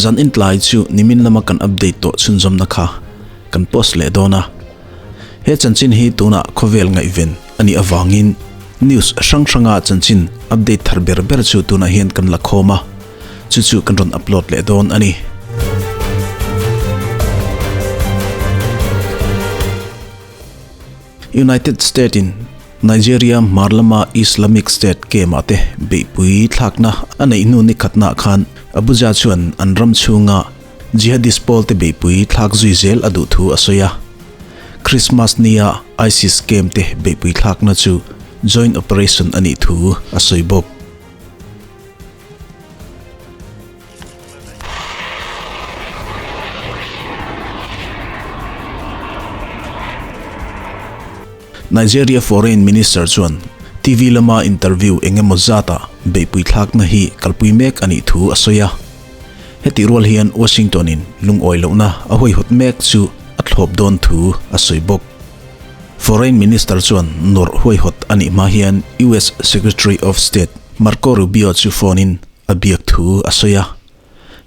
Zan in tlai chu nimin lama kan update tawh chhunzawmna kha kan post leh dawn a. He chanchin hi tunah khawvel ngaihven a nih avangin news hrang hranga chanchin update thar ber ber chu tunah hian kan la khawm a, chu chu kan rawn upload leh dawn a ni. United State in Nigeria hmar lama Islamic State camp ah te beihpui thlakna a neih hnu ni khatnaah khan Abuja chuan an ram chhunga Jihadist pawl te beihpui thlak zui zel a duh thu a sawi a. Christmas nia ISIS camp te beihpui thlakna chu joint operation a nih thu a sawi bawk. Nigeria Foreign Minister chuan TV lama interview eng emaw zatah beihpui thlakna hi kalpui mek a nih thu a sawi a. Hetih rual hian Washington-in lungawi lohna a hawihawt mek chu a thlawp dawn thu a sawi bawk. Foreign Minister chuan nawrh huaihawt a nih hma hian US Secretary of State Marco Rubio chu phone-in a biak thu a sawi a.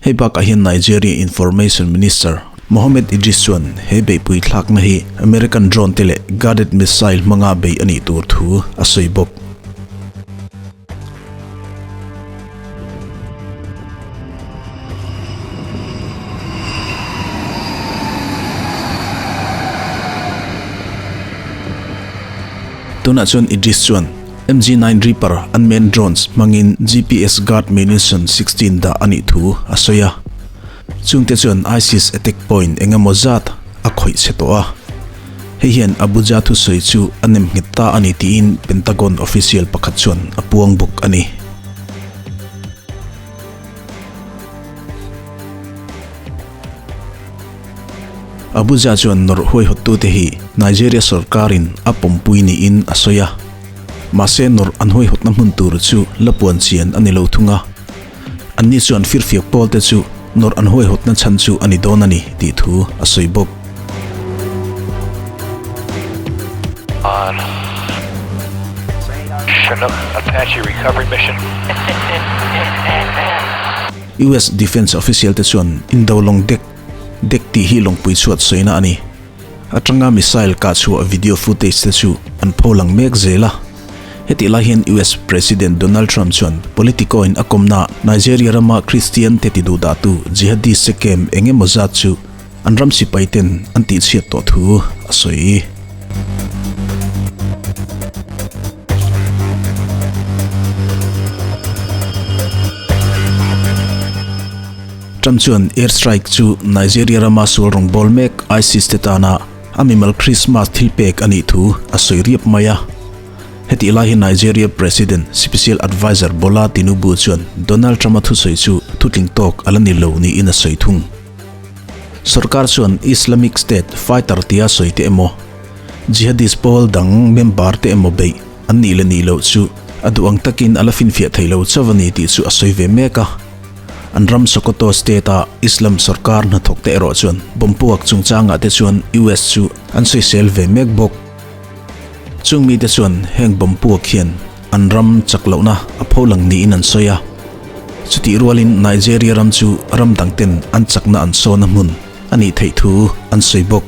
Hei bakah hian Nigeria Information Minister Mohammed Idris chuan he beihpui thlakna hi American drone te leh guided missile hmanga bei a nih tur thu a sawi bawk. Tunah chuan Idris chuan MG-9 Reaper unmanned drones hmangin GPS guard munition 16 dah a nih thu a sawi a. Chungte chuan ISIS attack point eng emaw zat a khawih chhe tawh a. Hei hian Abuja thusawi chu a nem nghet ta a ni tiin Pentagon official pakhat chuan a puang bawk a ni. Abuja chuan nawrh huaihawttute hi Nigeria sorkarin a pawmpui niin a sawi a. Mahse nawrh an huaihawtna hmun tur chu la puan chian a ni lo thung a. Anni chuan firfiak pawlte chu nawrh an huaihawtna chhan chu a ni dawn a ni tih thu a sawi bawk. On Chinook Apache recovery mission. US Defence official te chuan Indo lawng dek dek tih hi lawngpui chhuat sawina a ni. Atanga missile kah chhuah video footage te chu an pho lang mek zel a. Hetih lai hian US President Donald Trump chuan Politico in a kawmna Nigeria rama Christian te ti duhdahtu jihadist se camp eng emaw zat chu an ram sipai ten an tihchhiat tawh thu a sawi. Trump chuan air strike chu Nigeria rama sual rawngbâwl mek ISIS te tana a mimal Christmas thilpek a nih thu a sawi riap mai a. Hetih lai hi Nigeria President Special Adviser Bola Tinubu chuan Donald Trump-a thusawi chu thutling tawk a la ni lo niin a sawi thung. Sorkar chuan Islamic State fighter tia sawi te emaw, Jihadist pawl dang member te emaw beih an nih leh nih loh chu a duh ang takin a la finfiah thei lo chauh a ni tih chu a sawi ve mek a. An ram Sokoto state-a Islam sorkar hnathawk te erawh chuan bomb puak chungchangah te chuan US chu an sawisel ve mek bawk. Chung mite chuan heng bomb puak hian an ram chak lohna a pholang niin an sawi a. Chutih rualin Nigeria ram chu ram dangten an chakna an sawna hmun a nih theih thu an sawi bawk.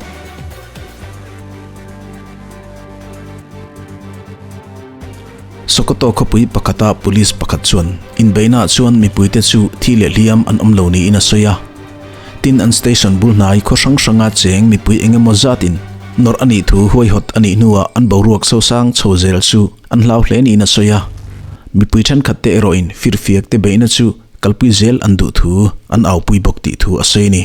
Sokoto khawpui pakhata police pakhat chuan inbeihnaah chuan mipuite chu thi leh hliam an awm lo niin a sawi a. Tin, an station bul hnai khaw hrang hranga cheng mipui eng emaw zatin nawrh a nih thu huaihawt a nih hnuah an boruak sosang chho zel chu an hlau hle niin a sawi a. Mipui thenkhatte erawhin firfiak te beihna chu kalpui zel an duh thu an aupui bawk tih thu a sawi a ni.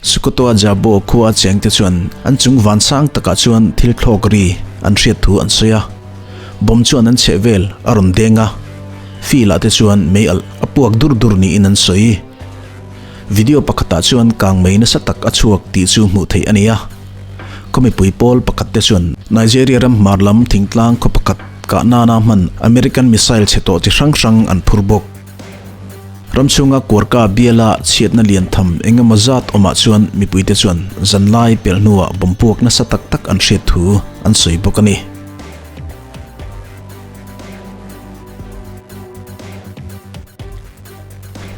Sukotoa Jabo khua chengte chuan an chung van sang takah chuan thil thlawk ri an hriat thu an sawi a. Bomb chuan an chheh vel a rawn deng a, field ah te chuan mei alh a puak dur dur niin an sawi. Video pakhatah chuan kang mei nasa tak a chhuak tih chu hmuh theih a ni a. Khaw mipui pawl pakhat te chuan Nigeria ram hmar lam thingtlang khaw pakhat kah nana hman American missile chhe tawh chi hrang hrang an phur bawk. Ram chhunga Kuarka biala chhiatna lian tham eng emaw zat awmah chuan mipuite chuan zanlai pelh hnuah bomb puak nasa tak tak an hriat thu an sawi bawk a ni.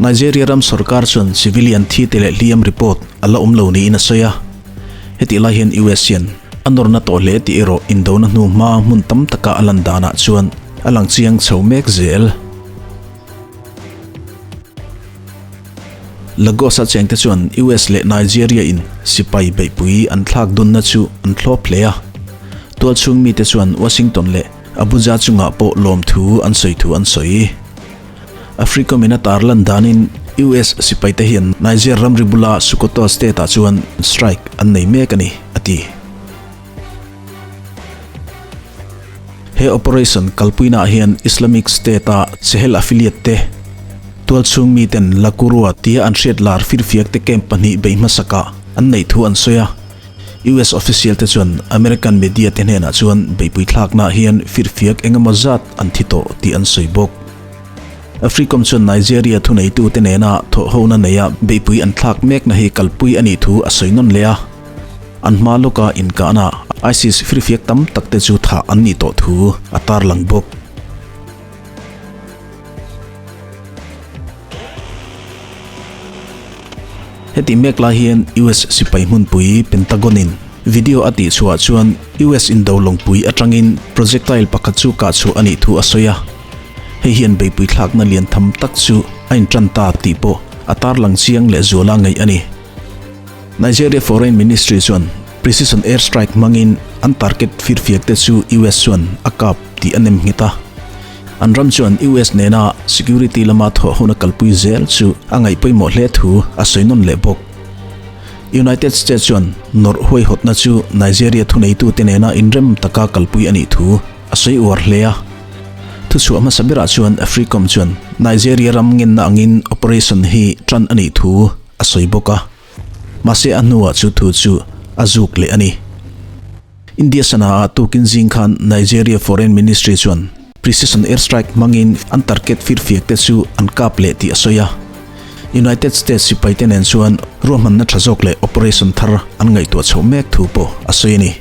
Nigeria ram sorkar chuan civilian thi te leh hliam report a la awm lo niin a sawi a. Hetih lai hian US hian a nawrna tawh hle tih erawh indona hnu hma hmun tam taka a lan danah chuan a lang chiang chho mek zel. Lagos-a chengte chuan US leh Nigeria in sipai beihpui an thlak dunna chu an thlawp hle a. Tualchhung mite chuan Washington leh Abuja chungah pawh lawmthu an sawi thu an sawi. Africom in a tarlan danin US sipaite hian Niger ramri bula Sokoto state-ah chuan strike an nei mek a ni, a ti. He operation kalpuinaah hian Islamic State-a Sahel affiliate te, tualchhung miten Lakurawa tia an hriat lar firfiak te camp pahnih bei hmasakah an neih thu an sawi a. US official te chuan American media te hnenah chuan beihpui thlaknaah hian firfiak eng emaw zat an thi tawh tih an sawi bawk. Africom chuan Nigeria thuneitute nena thawhhona neia beihpui an thlak mekna hi kalpui a nih thu a sawi nawn leh a. An hma lawka inkahna ISIS firfiak tam tak te chu thah an nih tawh thu a tarlang bawk. Heti mek lai hian US sipai hmunpui Pentagon in video a tih chhuah chuan US indo lawngpui atangin projectile pakhat chu kah chhuah a nih thu a sawi a. Hei hian beihpui thlakna lian tham tak chu a intan ta tih pawh a tarlang chiang leh zuala ngaih a ni. Nigeria Foreign Ministry chuan precision air strike hmangin an target firfiak te chu US chuan a kap tih a nem nghet a. An ram chuan US nena security lama thawh huna kalpui zel chu a ngaih pawimawh hle thu a sawi nawn leh bawk. United States chuan nawrh huaihawtna chu Nigeria thuneitute nena inrem taka kalpui a nih thu a sawi uar hle a. Thuchhuah hmasa berah chuan Africom chuan Nigeria ram ngenna angin operation hi tan a nih thu a sawi bawk a. Mahse a hnuah chu thu chu a zuk leh a ni. India sana ah tukin zing khan Nigeria Foreign Ministry chuan precision airstrike hmangin an target firfiak te chu an kap leh tih a sawi a. United States sipaite nen chuan ruahmanna tha zawk leh operation thar an ngaihtuah chhoh mek thu pawh a sawi a ni.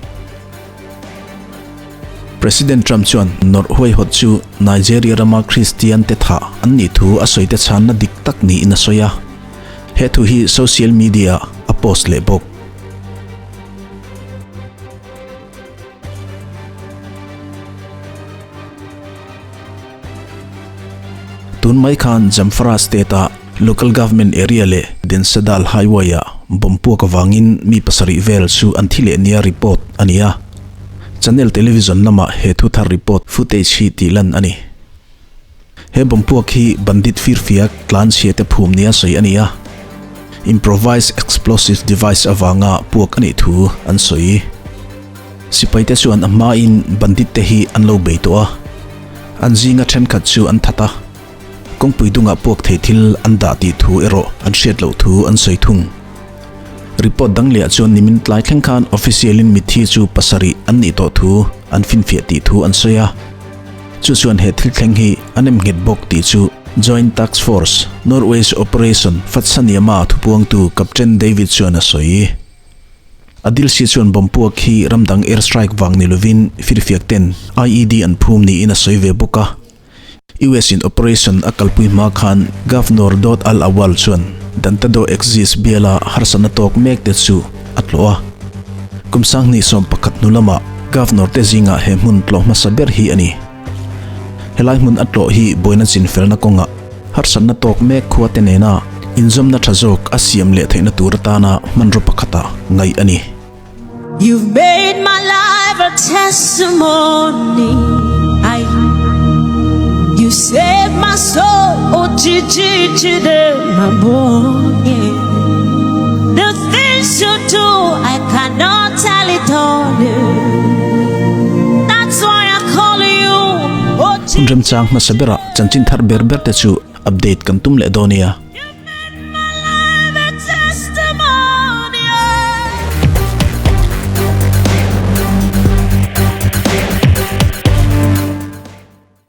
President Trump chuan nawrh huaihawt chu Nigeria rama Kristian te thah an nih thu a sawi te chhanna dik tak niin a sawi a. He thu hi social media ah a post leh bawk. Tun mai khan Zamfara state-a local government area leh Densadal highway-ah bomb puak avangin mi pasarih vel chu an thi leh nia report a ni a. Channel television lamah he thu thar report footage hi tih lan a ni. He bomb puak hi bandit firfiak tlan chhia te phum nia sawi a ni a, improvised explosive device avanga puak a nih thu an sawi. Sipai te chuan a hmain bandit te hi an lo bei tawh a, an zinga thenkhat chu an that a, kawngpui dungah puak thei thil an dah tih thu erawh an hriat loh thu an sawi thung. Report dang lehah chuan nimin tlai thleng khan official in mitthi chu pasarih an nih tawh thu an finfiah tih thu an sawi a. Chu chuan he thil thleng hi a nem nghet bawk tih chu Joint Task Force, Norway's Operation Fatsaniama thupuangtu Captain David chuan a sawi. Adil si chuan bomb puak hi ram dang air strike vang ni lovin firfiak ten IED an phum niin a sawi ve bawk a. US in operation a kalpui hma khan Governor Dawt Al Awal chuan Dantado Exis biala harsatna tawk mek te chu a tlawh a. Kum sanghnih 11 hnu lamah Governor te zingah he hmun tlawh hmasa ber hi a ni. Helai hmun a tlawh hi buaina chinfelna kawngah harsatna tawk mek khua te nena inzawmna tha zawk a siam leh theihna tur atana hmanraw pakhata ngaih a ni. You've made my life a testimony I You saved my soul oh my boy The things you do I cannot tell it all That's why I call you oh Hun remchang hmasa berah chanchin thar ber ber te chu update kan tum leh dawn nia.